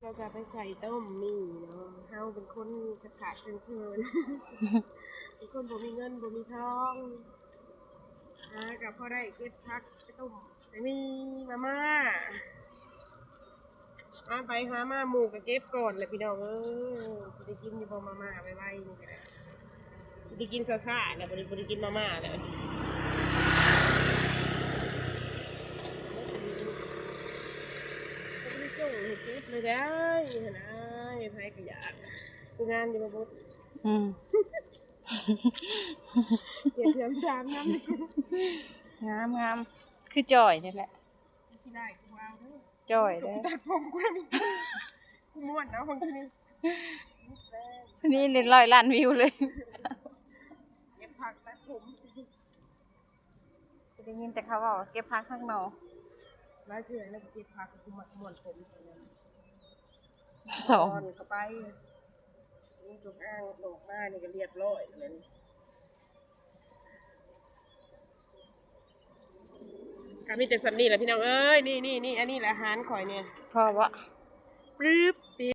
ເຮົາຈະໄປໃສ່ຕົ້ມໝີ່ເນາະ. ເຮົາເປັນຄົນຂາດໆເຂີນໆ ເປັນຄົນບໍ່ມີເງິນບໍ່ມີທອງ ຫາກໍພໍໄດ້ເກັບຜັກໄປຕົ້ມ ໄປມີມາມ່າ. ຫາໄປຫາມາໝູ່ກໍເກັບກ່ອນແຫຼະພີ່ນ້ອງເອີຍ. ຊິໄດ້ກິນຢູ່ບໍ່ມາມ່າໄວໆນີ້ກໍໄດ້? ຊິໄດ້ກິນຊ້າໆແຫຼະ ບໍ່ໄດ້ ບໍ່ໄດ້ກິນມາມ່າແຫຼະ. ບໍ່ໄດ້ຈົ່ງໃຫ້ເກັບເລີຍໄດ໋ຫັ້ນນາ. ໃຜກໍຢາກ ຜູ້ງາມຢູ່ບໍ່ບົດ. ອືມ ເກັບເພື່ອມາດາມນຳ. ງາມໆ ຄືຈ່ອຍນີ້ແຫຼະ. ຊິໄດ້ ກູເອົາເດີ ຈ່ອຍເດີ. ຕັດຜົມກູນະມີ ກູມ້ວນເອົາຂອງທີ່ນີ້ ນີ້ໄດ້ຮ້ອຍລ້ານວິວເລີຍ. ເກັບຜັກຕັດຜົມ ໄດ້ຍິນແຕ່ເຂົາເວົ້າເກັບຜັກຫັກໜໍ່. ຫຼາຍເທື່ອແລ້ວເກັບຜັກ ກູມັກມ້ວນຜົມ. ສອງ ເຂົ້າໄປ ນີ້ຈົງອາງອອກມານີ້ກໍລຽບຮ້ອຍແລ້ວ. ກໍມີແຕ່ສ່ຳນີ້ແຫຼະພີ່ນ້ອງເອີຍ. ນີ້ໆໆ ອັນນີ້ແຫຼະອາຫານຂ້ອຍນີ້. ພໍບໍ່? ປຶບ.